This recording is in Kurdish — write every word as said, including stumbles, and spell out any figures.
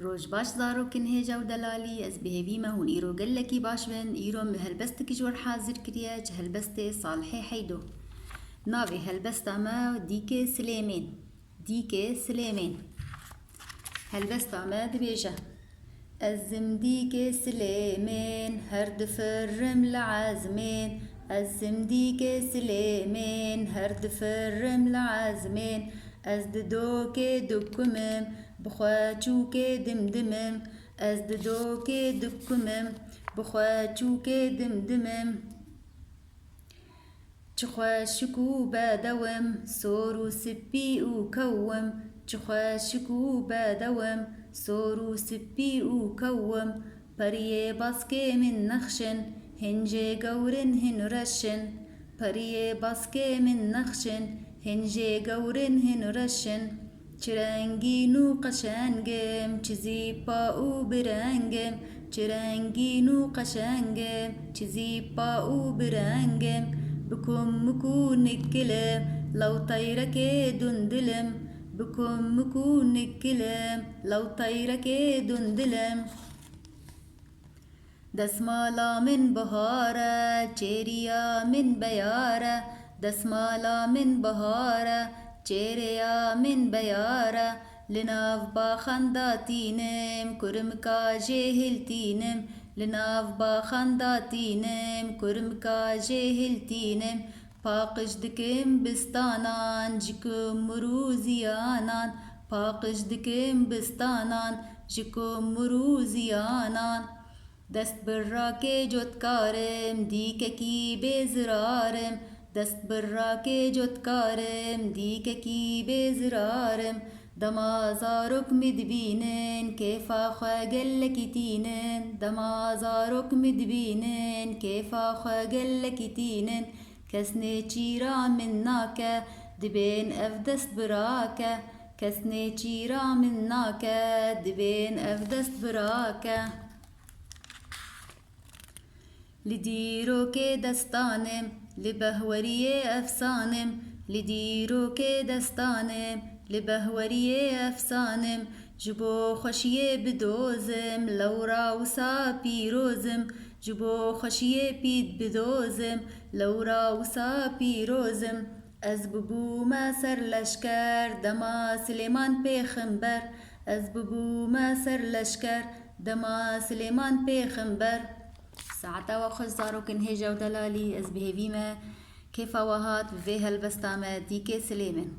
Roj baş zarokên hêja û delalî, ez bi hêvî me hûn îro gelekî baş bin. Îro min helbestekî ji wir hazir kiriye, ji helbestê Salihê Heydo. Navê helbesta me Dîkê Silêmên. Dîkê Silêmên. Helbesta me dibêje. Ez im dîkê Silêmên, her difirim li ezmên. Ez im dîkê Silêmên, her difirim li ezmên. Ez di dokê dikumim, bi xwe çûkê dimdimim. Ez di dokê dikumim, bi xwe çûkê dimdimim. Çi xweşik û bedew im, sor û sipî û kew im. Çi xweşik û bedew im, sor û sipî û kew im. Periyê baskê min nexş in, hin jê gewr in, hin reş in. Periyê baskê min nexş in, hin jê gewr in, hin reş in. Çi rengîn û qeşeng im, çi zîpa û bi reng im. Çi rengîn û qeşeng im, çi zîpa û bi reng im. Bi kumik û nikil im, lew teyrekê dundil im. Bi kumik û nikil im, lew teyrekê dundil im. Desmala min bihar e, çêriya min beyar e. Desmala min bihar e, çêrêya min beyar e. Li nav baxan datînim, kurmika jê hiltînim. Li nav baxan datînim, kurmika jê hiltînim. Paqij dikim bistanan ji kumir û ziyanan. Paqij dikim bistanan ji kumir û ziyanan. Dest bi rakê cotkar im, dîkekî bê zirar im. Dest bi rakê cotkar im, dîkekî bê zirar im. Dema zarok min dibînin, kêfa xwe gelekî tînin. Dema zarok min dibînin, kêfa xwe gelekî tînin. Kes nêçîra min nake, dibên ev dest birake. Kes nêçîra min nake, dibên ev dest birake. Li dîrokê destan im, li behweriyê efsan im. Li dîrokê destan im, li behweriyê efsan im. Ji bo xweşiyê bidozim, lewra wisa pîroz im. Ji bo xweşiyê pît bidozim, lewra wisa pîroz im. Ez bibûme serleşker, dema Silêman pêxember. Ez bibûme serleşker, dema Silêman pêxember. Saeta we xweş zarokên hêja û delalî, ez bi hêvî me kêfa we hat bi vê helbesta me Dîkê Silêmên.